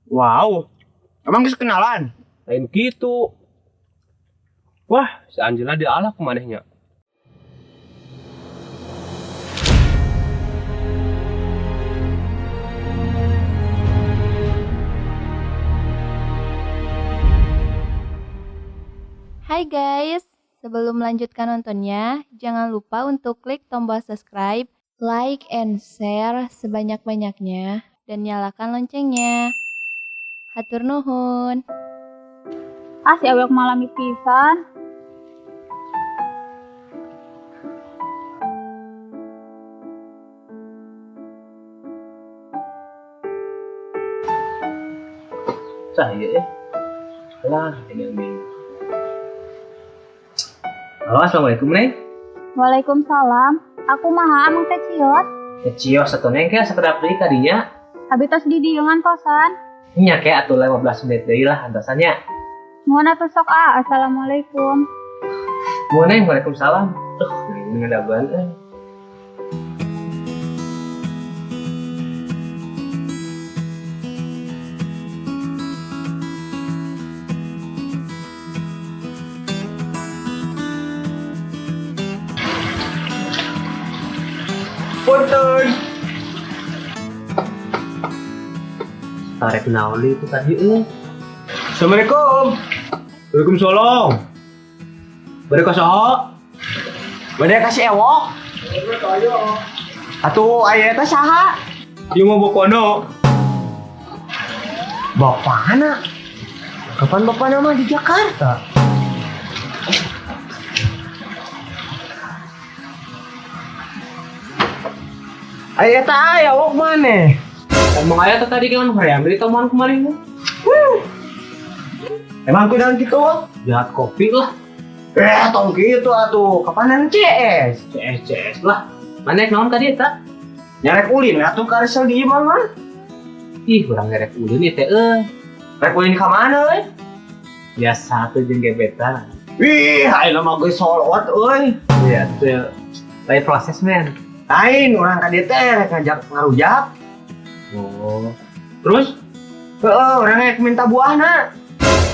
Wow. Emang geus kenalan? Lain gitu. Wah, si Angela dialah ku manehnya. Hai guys, sebelum melanjutkan nontonnya, jangan lupa untuk klik tombol subscribe, like, and share sebanyak-banyaknya, dan nyalakan loncengnya. Hatur nuhun. Ah, si awek malami pisan. Saya eh. Lah, ini ini. Halo, assalamualaikum Neng. Waalaikumsalam. Aku maha amang teh cios. Teh cios atau Neng kayak sekedap deui tadinya. Abi tos di dieu ngantosan. Nya kayak atuh 15 menit deui lah antosannya. Nuhun atuh sok ah. Assalamualaikum. Mau Neng, waalaikumsalam. Tuh, ini ngadaban eh. Punten. Tarik naoli itu tadi eh. Assalamualaikum. Waalaikumsalam. Bari ka saha? Bade kasih ewok. Atuh aya eta saha? Ieu mah bapana. Bapana. Kapan bapana mah di Jakarta? Aya eta aya wok maneh? Emang aya teh tadi kan hoream deui teman kemarin mah. Emang kunaon kitu wok? Jahat kopi lah. Eh, tong kitu atuh. Kapanan CS? CS CS lah. Mana naon tadi eta? Nyarek ulin atuh karesel di imah mah. Ih, urang ngerek ulin ieu teh euy. Rek ulin ka mana euy? Biasa tuh jeung gebetan. Wih, ayeuna mah geus sold out euy. Iya, tuh. Lain proses men. Lain urang ka dieu teh rek ngajak ngarujak. Oh. Terus? Heeh, urang rek minta buahna.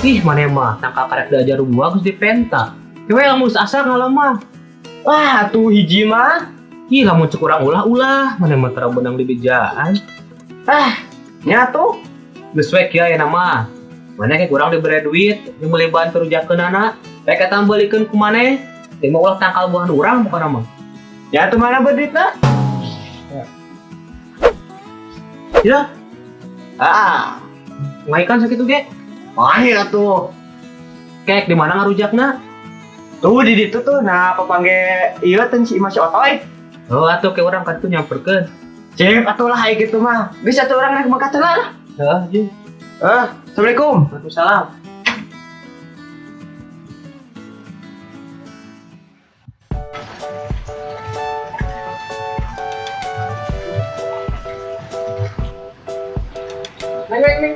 Ih, mana mah tangkal karek diajar buah geus dipenta. Kewe lamun geus asa ngalemah. Wah, atuh hiji mah. Ih, lamun cek urang ulah-ulah, mana mah tara benang di bejaan. Ah, nya tuh. Geus we kieu aya mah. Mana kayak kurang diberi duit, yang beli bahan perujakeun anak, rek eta beulikeun ku maneh, teh mah ulah tangkal buahan urang pokona mah. Ya tuh mana berduitna? Ya, Ah, ngaikan sakitu ge. mahir atuh. Kek di mana ngarujakna? Tuh di ditu tuh, nah papangge ieu teh si Imah si Otoy. Oh, atuh ke urang kan tuh nyamperkeun. Cip atuh lah aya kitu mah. Geus atuh urang rek mangkat heula lah. Heeh, jeung. Eh, Assalamualaikum. Waalaikumsalam. Neng, neng, neng.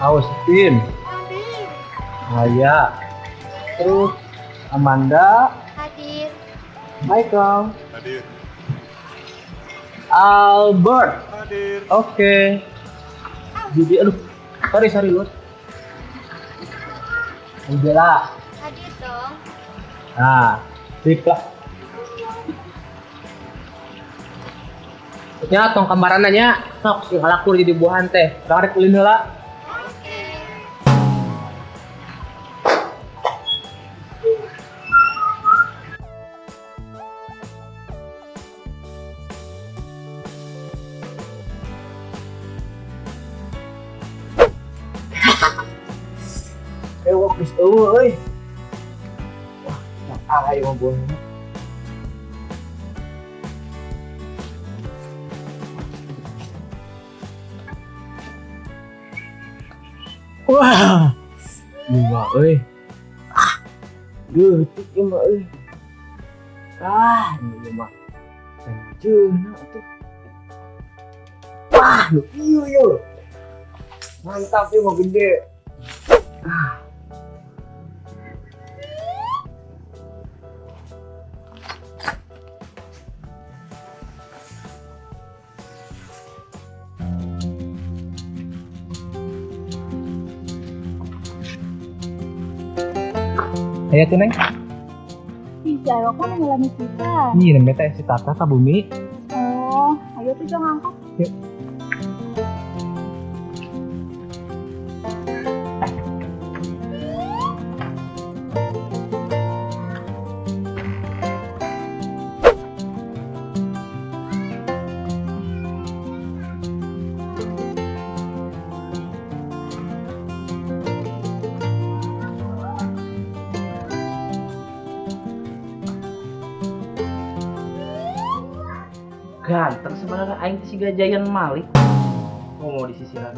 Austin, Maya, terus Amanda, Hadir. Michael, Hadir. Albert. Hadir. Oke. Jadi aduh, sorry sorry Lur. Angela. Hadir dong. Nah, sip lah. Nya tong kamaran nya sok sing halakur jadi buahan teh. Urang rek ulin heula. Oke. Ewok geus eueuh euy. Wah, nah ayo mah buahna. Wah, Bunga euy. Ah, geutik ieu mah euy. Ah, ieu mah. Jeuna atuh. Wah, nu ieu ieu. Mantap ieu mah gede. Ah. Aya tuh, Neng. Ih, si Ayo kan ngalami pisan. Ih, nembe teh si Tata ka bumi. Oh, ayo tuh jangan angkat. Yuk. Ganteng sebenarnya aing teh siga Giant Malik. Ngomong di sisi lain.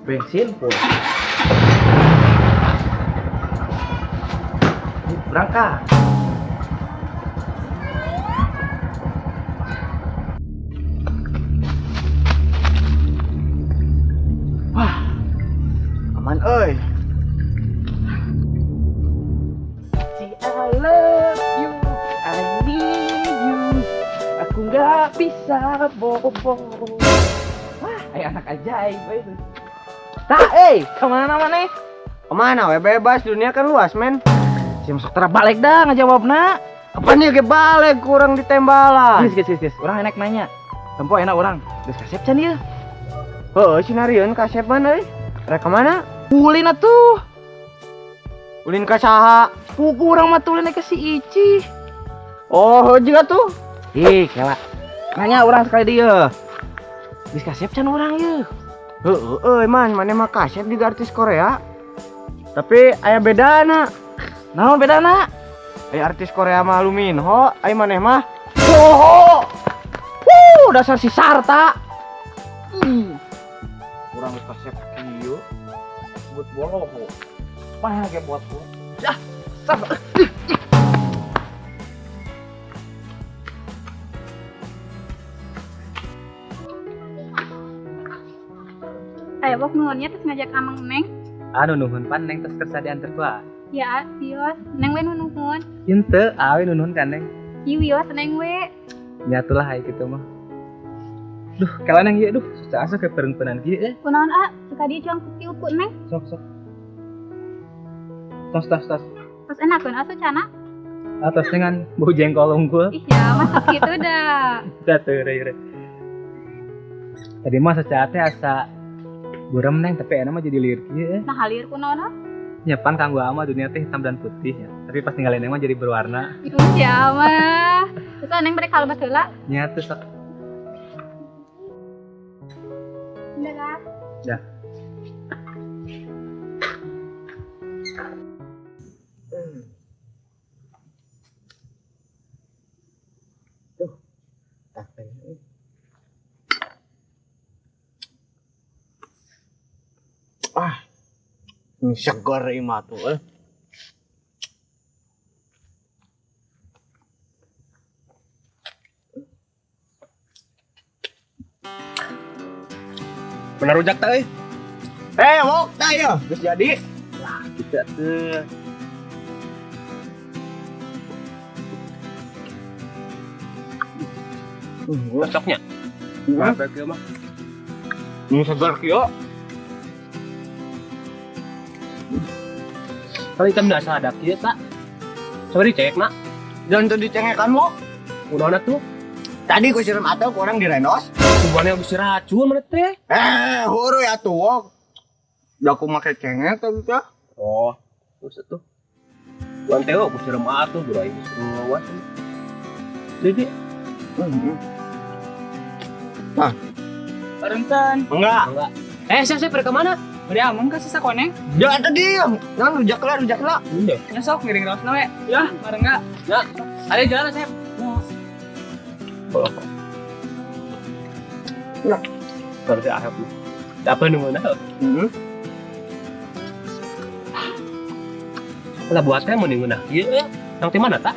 Bensin pun. Berangkat. Wah, aman euy. I love you, I need you. Aku nggak bisa bobo. Wah, anak ajaib itu. Tak, kemana mana? Kemana we bebas, dunia kan luas men. Si masuk terbalik dah ngejawabna. Apa nih ge balik kurang ditembalan. Geus. Urang enak nanya. Tempo enak urang. Geus kasep can ieu. Heuh, sinarieun kasep mana euy? Rek ka mana? Ulin atuh. Ulin ka saha? Pugu urang mah tulin ke si Ici. Oh, heuh juga tuh. Ih, kela. Nanya urang sekali dia. Geus kasep can urang ieu. Heuh, euy man, maneh mah kasep juga artis Korea. Tapi aya bedana. Naon bedana? Aya artis Korea mah Luminho, aya maneh mah Boho. Wuh, dasar si Sarta. Urang geus kasep kieu. Buat boloho. Mana ge buat gua? Yah, Sarta. Ayo bok nuhunnya terus ngajak amang Neng. Anu nuhun pan Neng tos kersa diantar gua. Ya, wios. Neng we nuhun. Henteu, awe nuhun kan Neng. Ih, wios Neng we. Nyatulah aya kitu mah. Duh, kala Neng ieu duh, susah asa ke pereungpeunan kieu eh. Kunaon a, cika dieu cuang tiup ku Neng. Sok sok. Tos tos tos. Tos enakeun asuh cana. Atos dengan bau jengkol unggul. Ih ya, masak gitu dah. Dah tuh, re. Tadi mah saca teh asa buram Neng, tapi enak mah jadi liur kieu eh. Nah, liur kunaon ah? Nyepan kanggo ama dunia teh hitam dan putih ya. Tapi pas ninggalin Neng mah jadi berwarna. Ih, ya mah. Terus Neng balik kalbat heula. Nya tuh sok. Udah. Dah. Tuh. Tak Ah, ini segar ima tuh. Benar rujak tak euy? Wok tah ya, geus jadi. Lah, kita tuh. Cocoknya. Apa kieu mah? Ini segar kieu. Kalau ikan biasa ada kieu tak? Coba dicek nak. Jangan tuh dicengekan wok. Kunaon tuh? Tadi ku siram atau kurang direnos. Kubannya geus racun mana teh? Huru ya tuh wok. Da aku make cengek tadi teh. Oh, terus tuh. Tuan teh ku siram atuh bro ieu semua. Jadi, Nah, Barentan. enggak. Saya pergi ke mana? Beri amang ka sisa koneng. Jangan tadi diam. Jangan rujak lah, rujak lah. Udah. Nyesok ngiring raosna we. Ya, bareng enggak? Ya. Ada jalan, Sep. Nah. Baru saya ahap. Apa nunggu nah? Heeh. Lah buatnya mau nunggu nah. Ieu nang di mana tak?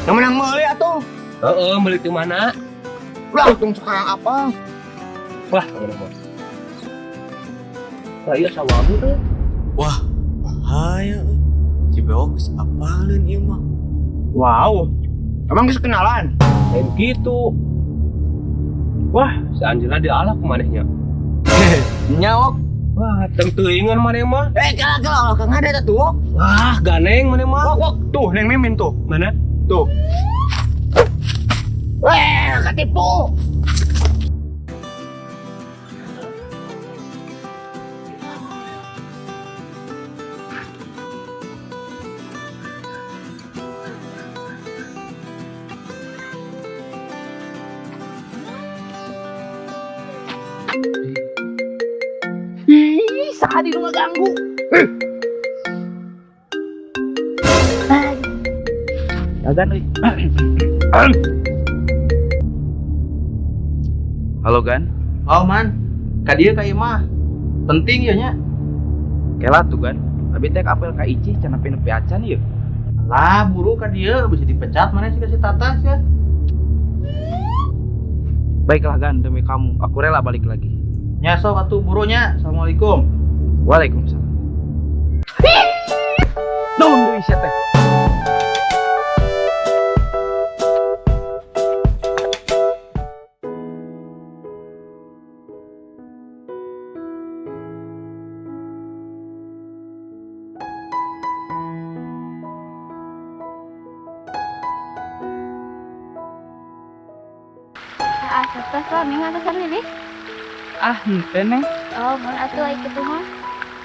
Yang menang meuli atuh. Heeh, meuli di mana? Langsung sekarang apa? Wah, ngomong. Lah iya sawabu teh. Wah, bahaya. Si Bewok geus apaleun ieu mah. Wow. Emang geus kenalan? Lain gitu. Wah, si Angela dialak ku manehnya. Nya ok. Wah, teuingan maneh mah. Kalau kang ada tuh ok. Wah, ganeng maneh mah. Ok, ok. Tuh, Neng Mimin tuh. Mana? Tuh. Weh, ketipu. Ih, sadi nu ngaganggu. Dagan euy. Halo Gan. Oh man, ka dieu ka ieu mah. Penting ieu nya. Kela tuh Gan. Abi teh apel ka Icih can nepi-nepi acan ieu. Lah, buru ka dieu bisa dipecat mana sih ka si Tata sih. Baiklah Gan, demi kamu aku rela balik lagi. Nya sok atuh buru nya. Assalamualaikum. Waalaikumsalam. Naon deui sia teh? Asep teh suami ngatasan Lilis. Ah, henteu Neng. Oh, mun atuh ai kitu mah.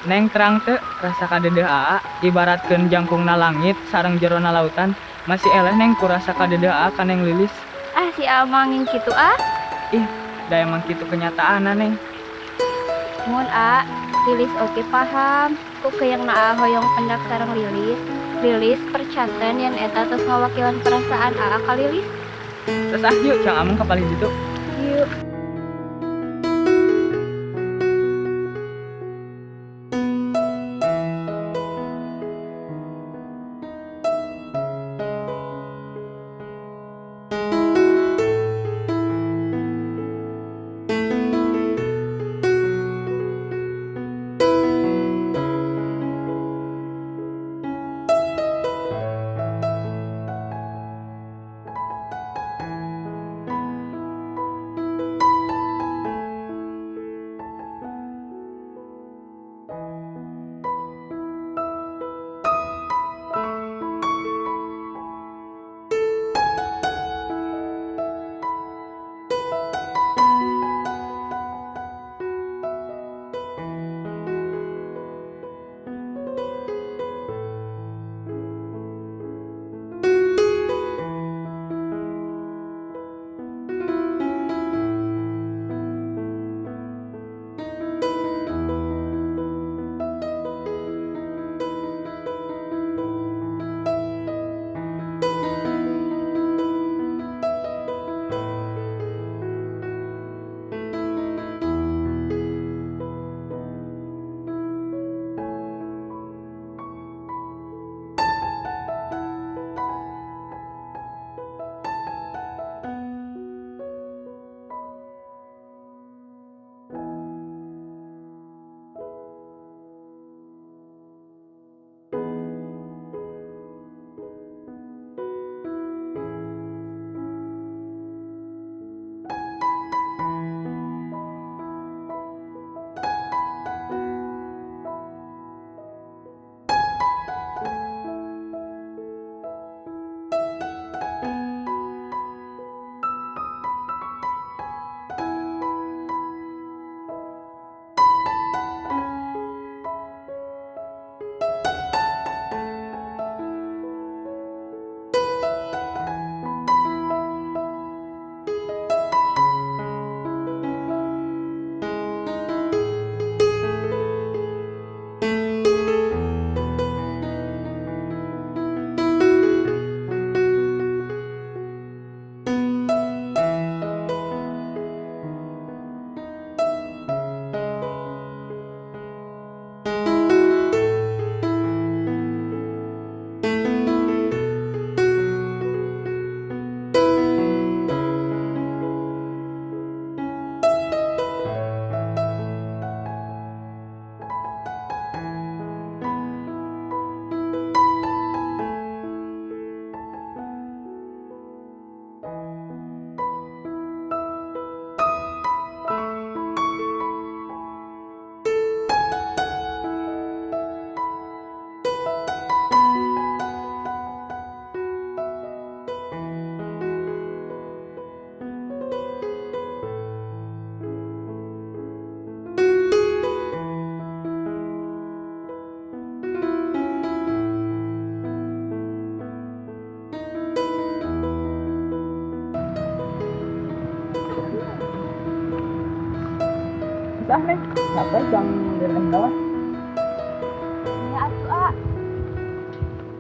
Neng terang teu rasa kadeudeung aa ibaratkeun jangkungna langit sareng jerona lautan. Masih eleh Neng ku rasa kadeudeung aa ka Neng Lilis. Ah, si Amang kitu ah. Ih, da emang kitu kenyataanna Neng. Mun a, Lilis oke paham. Ku keuyangna aa hoyong pendak sareng Lilis. Lilis percanten yen eta tos ngawakilan perasaan aa ka Lilis. Terus ah yuk cang Amang ka palih ditu. Yuk. Geus ah Neng, capek jang beres sawah. Nya atuh A.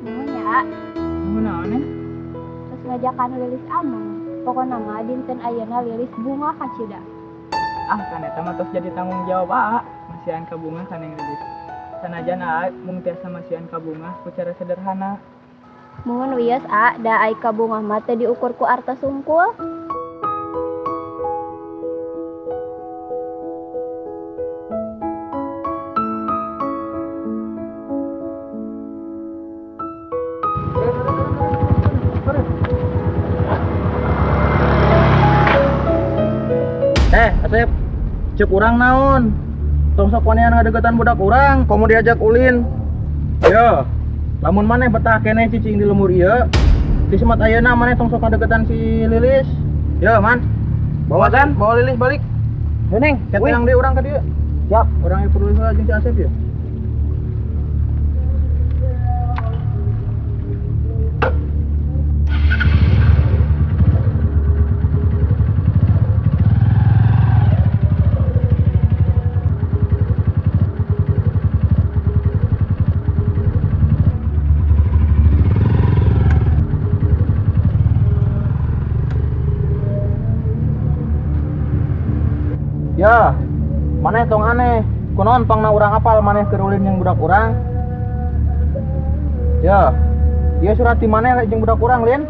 Nuhun ya A. Nuhun naon Neng? Terus ngajakan Lilis ameng. Pokona mah dinten ayeuna Lilis bungah kacida. Ah, kan eta mah tos jadi tanggung jawab Aa, masihan ka bungah ka Neng Lilis. Sanajan Aa mung tiasa masihan ka bungah ku cara sederhana. Muhun wios A, da ai ka bungah mah teu diukur ku artos hungkul. Asep, cek urang naon? Tong sok wanian ngadeukeutan budak urang, komo diajak ulin. Yo, lamun maneh betah keneh cicing di lembur ieu, di semat ayeuna maneh tong sok ngadeukeutan si Lilis. Yo, Man. Bawa kan, bawa Lilis balik. Yo Neng, Cat yang deui urang ka dieu. Siap. Urang ieu perlu heula jeung si Asep ya. Ya, maneh tong aneh. Kunaon pangna urang apal maneh keur ulin jeung budak urang? Ya, ieu surat ti maneh jeung budak urang, Lin.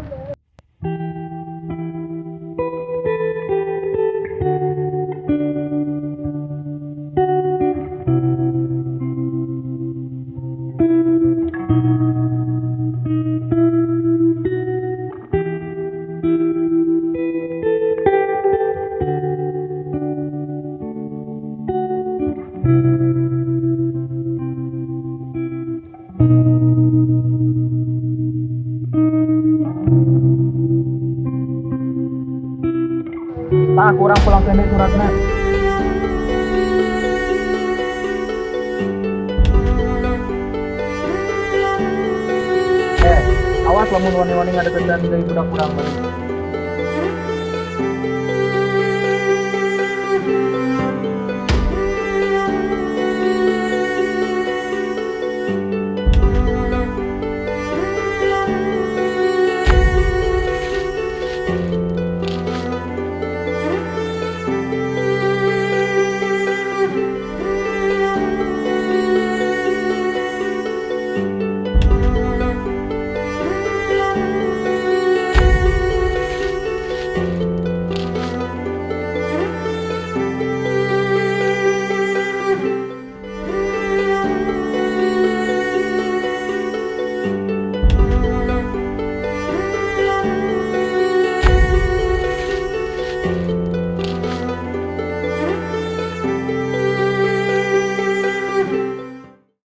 Tah, kurang pulang deui suratna. Awas lamun wani-wani ngadeukeutan deui budak urang mah.